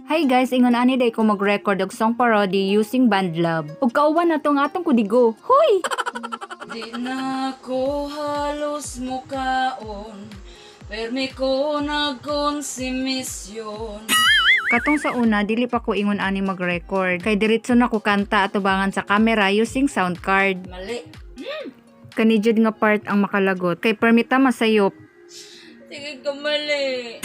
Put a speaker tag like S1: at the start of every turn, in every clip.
S1: Hi guys, ingon ani diay ko mag-record og song parody using BandLab. Ug kauban na tong atong kudigo. Huy!
S2: Di na ko halos mukaon, permi ko nagkonsumisyon.
S1: Katong sa una, dili pa ko ingon ani mag-record. Kay diretso na ko kanta atubangan sa camera using sound card.
S2: Mali.
S1: Kani jud nga part ang makalagot. Kay permita masayop.
S2: Sige ka mali.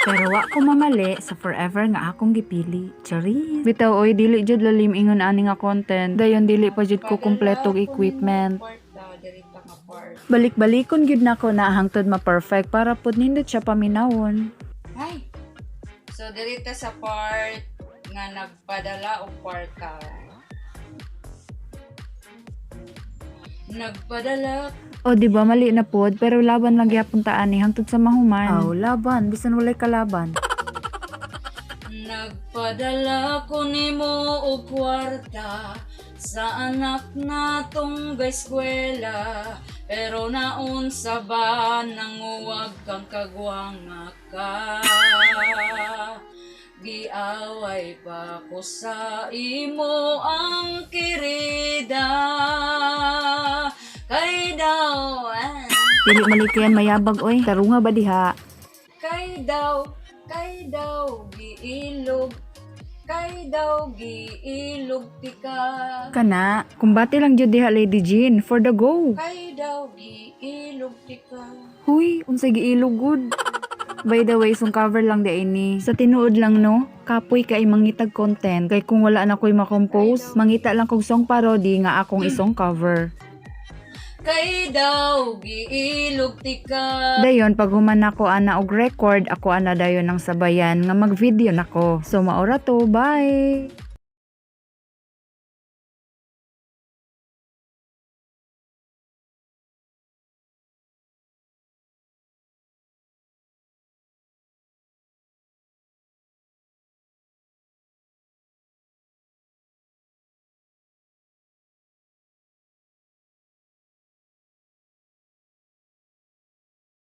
S1: Pero wa ko mamali sa forever nga akong gipili. Charis. Bitaw oy, dili jud lalim ingon ani nga content. Dayon dili pa jud ko kumpletong equipment.
S2: Part daw, dirita nga part.
S1: Balik-balikon gyud nako na hangtod ma-perfect para pud nindot siya paminawon.
S2: Ay. So dirita sa part nga nagpadala og kwarta. Nagpadala.
S1: O di ba mali na pod, pero laban lang gyapon ta ani hangtod sa mahuman. Aw, laban bisan walay kalaban.
S2: Nagpadala ko nimo og kwarta sa anak natong eskwela, pero naunsa ba, nanguwag kang kagwanga ka. Giaway pa ko sa imo ang kirida kay daw ah.
S1: Dili malikayan mayabag oy. Tarunga ba diha?
S2: Kay daw giilog, kay daw giilog tika.
S1: Kana, kumbate lang jud diha, Lady Jean, for the go.
S2: Kay daw giilog tika.
S1: Huy, unsay giilog gud? By the way, song cover lang di ini. Sa tinuod lang no, kapoy kay mangitag content kay kung wala na ko'y makompose, mangita lang kog song parody nga akong isong cover.
S2: Kay daw giilog tika.
S1: Dayon pag human nako ana og record, ako ana dayon ng sabayan nga mag-video nako. So maora to, bye.